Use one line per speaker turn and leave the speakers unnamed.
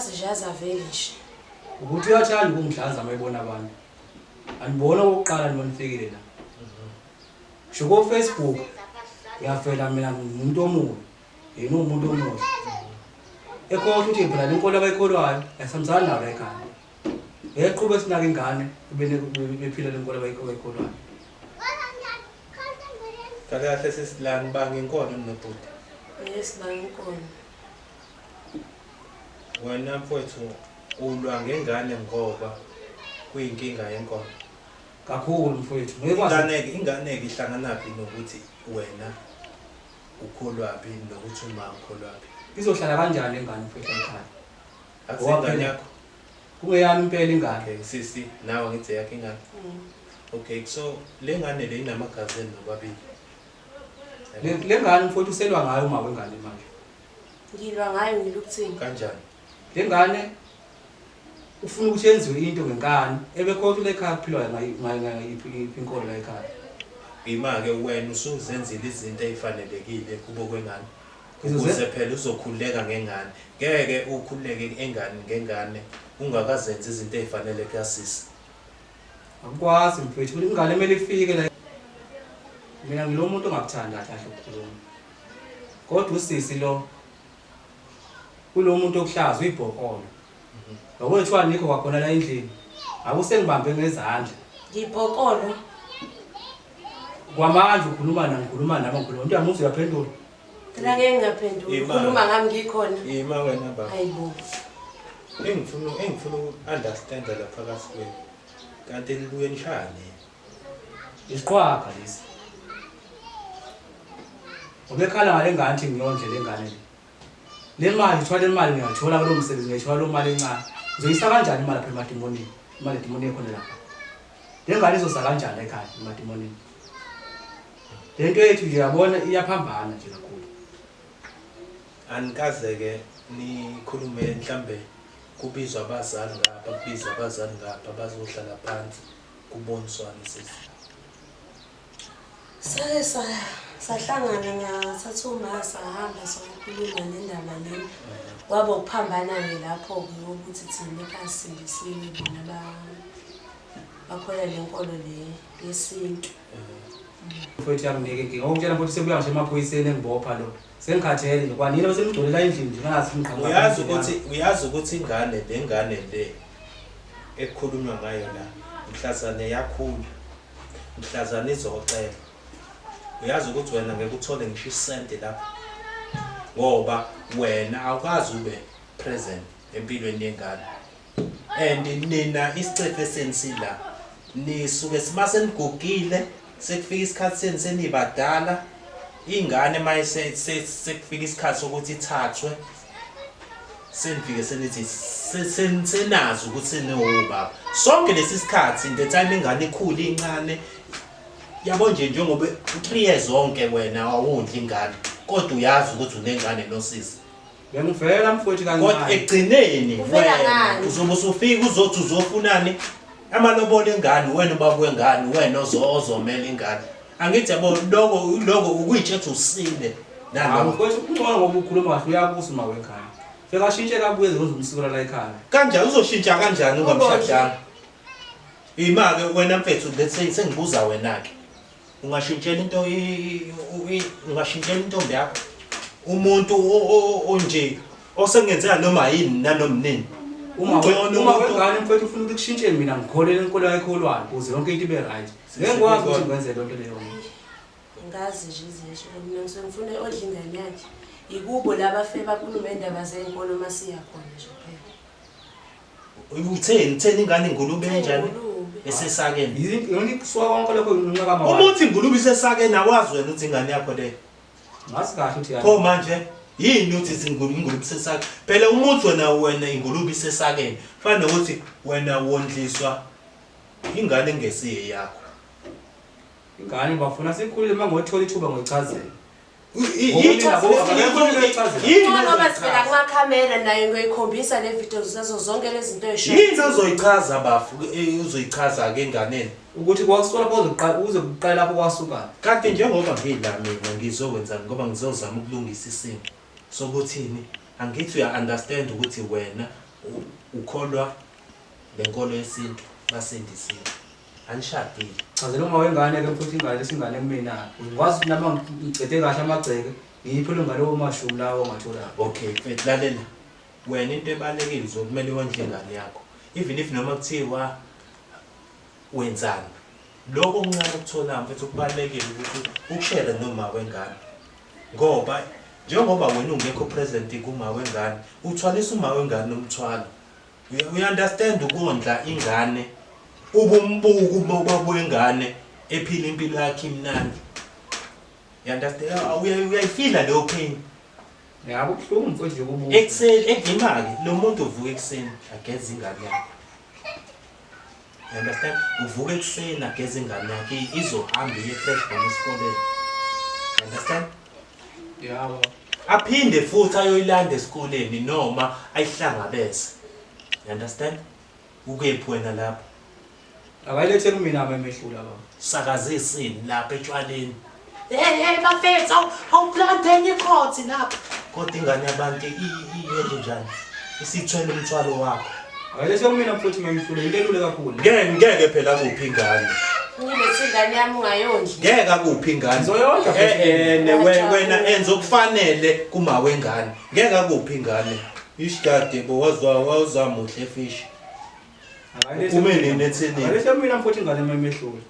Angazi nje azaveli nje.
Ukuthi uyathanda ukungidlaza uma ebona abantu. Anibona okokuqala noma nifikile la. Ngisho ko-Facebook uyafela mina ngumuntu omubi. Yena uwumuntu omuhle. Ekhohlwa ukuthi phela le nkolo abayikholwayo ayisambisani nayo la ekhaya. Ngeqhube sinaka ingane bephila le nkolo abayikholwayo.
Kahle kahle sesi la ngibanga inkolo nobhuti.
Yes, banga inkolo.
Wena mfowethu ulwa ngengane ngoba kuyinkinga yenkolo.
Kakhulu mfowethu. Ngeke kwazi.
Ingane-ke ingane-ke ihlanganaphi nokuthi wena ukholwaphi nokuthi uma ukholwaphi?
Izohlala kanjani lengane mfowethu ekhaya?
Akusengane yakho.
Kungeyami impela ingane.
Okay, sisi nawe ngithi yakho ingane. Okay, so le ngane le inamagazi enu nobabili.
Le ngane mfowethu uselwa ngayo uma wengane manje.
Ngilwa ngayo ngilwa ukuthini?
Kanjani?
Le ngane ufuna ukuthi yenziwe into ngenkani ebekhohlwa la ekhaya kuphilwa ngayiphi inkolo la ekhaya.
Ima-ke wena usuzenzile izinto ey'fanelekile kubo kwengane. Ukuze phela uzokhululeka ngengane. Ngeke ukhululeke engane ngengane ungakazenzi izinto ey'fanele kuyasisi.
Akukwazi mfethu ukuthi ingane kumele ifike la. Mina ngilo muntu ongakuthandi kahle kahle ukukhuluma. Kodwa usisi lo kulo muntu okuhlaza uyibhokolo. Ngokwethu anikho kwakhona la endlini. Akusengibambe ngezandla.
Ngibhokolo.
Kwamanje ukhuluma nami ngikhuluma nami ngikhuluma. Into yami uyaphendula.
Phela ngeke ngingaphenduli.
Ima.
Ukhuluma ngami ngikhona.
Ima wena baba.
Hayibo.
Engifuna uku-understand la phakathi kwenu. Kanti nibuye nishayane.
Isiqhwaga lesi. Ubekhala ngale ngane ukuthi ngiyondle le ngane le. Le mali kuthiwa le mali ngiyayithola kulo msebenzi ngiyayithola lo mali encane. Ngizoyisa kanjani imali lapha emadimonini? Imali edimoni ekhona lapha. Le ngane izosa kanjani ekhaya emadimonini? Le nto yethu nje yabona iyaphambana nje kakhulu.
Anikaze-ke nikhulume mhlambe kubizwa abazali ngapha kubizwa abazali ngapha bazohlala phansi kuboniswane sisi.
Sake sahlangana ngathatha uma sahamba sayokhuluma nendaba lena. Kwaba ukuphambana-ke lapho-ke ukuthi thina ekhaya sisindisiwe bona bakholwa le nkolo le yesintu.
Mfowethu yanginika inkinga. Ngokutshela mfowethu sebuya ngisho emaphoyiseni engibopha lo. Sengikhathele nje kwanina bese ngigcolela endlini nje ngazi ngiqhamuka.
Uyazi ukuthi ingane le ngane le ekukhulunywa ngayo la mhlazane yakhula mhlazane izocela. Uyazi ukuthi wena ngeke uthole ngisho isenti lapha ngoba wena awukazi ube present empilweni yengane. And nina isicefe senu sila nisuke simase nigugile sekufika isikhathi senu senibadala ingane maye sekufika isikhathi sokuthi ithathwe senifike senithi senazi ukuthi seniwobaba sonke lesi sikhathi the time ingane ikhula incane yabo nje njengoba u-3 years zonke wena awundli ingane kodwa uyazi ukuthi unengane nosisi.
Bengivela mfowethu
Kodwa
kancane.
ekugcineni
Uvela
wena
ngani?
uzobe usufika uzothi uzofunani amalobolo engane wena ubaba wengane wena ozomela ingane. Angithi yabo lokho ukuyitshetha usile
Hawu
nalokho.
mfowethu kungcono ngoba ukhuluma kahle uyabusa uma wekhaya. Fika ashintshe kabuye ezokwenza umsiko la ekhaya.
Kanjani uzoshintsha kanjani ungamshadanga? Ima ke wena mfethu let's say sengibuza wena ke. Ungashintshela into ungashintshela intombi yakho. Umuntu onje osengenzeka noma yini nanoma nini.
Uma
Ungcono
uma
umuntu
wengane mfowethu ufuna ukuthi kushintshe mina ngikholele inkolo ayikholwayo ukuze yonke into ibe right. Ngeke ngikwazi ukuthi ngenze lonto leyo.
Ngazi nje izinto mina ngisuke ngifuna odla ingane yakhe. Ikubo laba fe bakhuluma indaba zenkolo masiya khona nje kuphela.
Utheni ingane ingulube enjani?
Ingulube.
Esesakeni.
Yini kusuka konke lokho ngenxa kama.
Uma uthi ingulube isesakeni awazi wena uthi ingane yakho leyo.
Ngazi kahle ukuthi
Pho manje yini uthi ingulube isesakeni? Phela uma uthi wena ingulube isesakeni, fana nokuthi wena wondliswa ingane engesiye yakho.
Ingane bafuna sikhulile uma ngothola ithuba ngoyichazela.
Yini
Ngoba sivela kumakhamera nayo ngoyikhombisa le video zazo zonke lezi zinto ey'shoyo.
Yini ozoyichaza bafu uzoyichaza ke enganeni?
Ukuthi kwasuka lapho uzoqala uze kuqala lapho kwasuka.
Kanti njengoba ngila mina ngizokwenzani ngoba ngizozama ukulungisa isimo sokuthini angithi uya understand ukuthi wena Ukholwa lenkolo yesintu, basindisiwe, anishadile.
Chazela uma wengane ke mfuthu, ingane lesingane kumina. Ngikwazi ukuthi nami ngicede kahle amagceke, ngiyiphi ngalowo mashumi lawo ongathola.
Okay mfethu, lalela, wena into ebalulekile uzokumele wondle ingane yakho, even if noma kuthiwa wenzani, lokho okuncane okutholayo mfethu kubalulekile ukuthi ukushere noma wengane, ngoba njengoba wena ungekho present kuma wengane, uthwalisa uma wengane umthwalo. Uya-understand ukondla ingane, ubumbuka ubaba wengane ephila impilo yakhe imnandi? You understand? Uyayifila leyo pain?
Yabo, kubuhlungu mfowethu nje ukubuka.
Ekuseni ekudima-ke lo muntu uvuka ekuseni ageze ingane yakhe. You understand? Uvuka ekuseni ageze ingane yakhe, izohamba iye fresh noma esikoleni. You understand?
Yabo.
Aphinde futhi ayoyilanda esikoleni noma ayihlangabeze. You understand? Ukephi wena lapho?
Akayilethe kumina amemehlula baba.
Sakaze isini lapha etshwaleni. Hey hey bafethu, awuplante enye ikhothi lapha. Kodwa ingane yabantu iyenje njani? Isithwele umthwalo wakho.
Akayilethe kumina mfowethu memehlula, into elule kakhulu.
Ngeke phela kuphi ingane.
Ulethe ingane yami ungayondli.
Ngeke akuphi ingane.
Ngizoyondla futhi.
Eh, wena enza okufanele kuma wengane. Ngeke akuphi ingane. Ishidade bo wazwa wawuzamuhle fish. Ume nini ethenini?
Akayilethe kumina mfowethu ingane memehlula.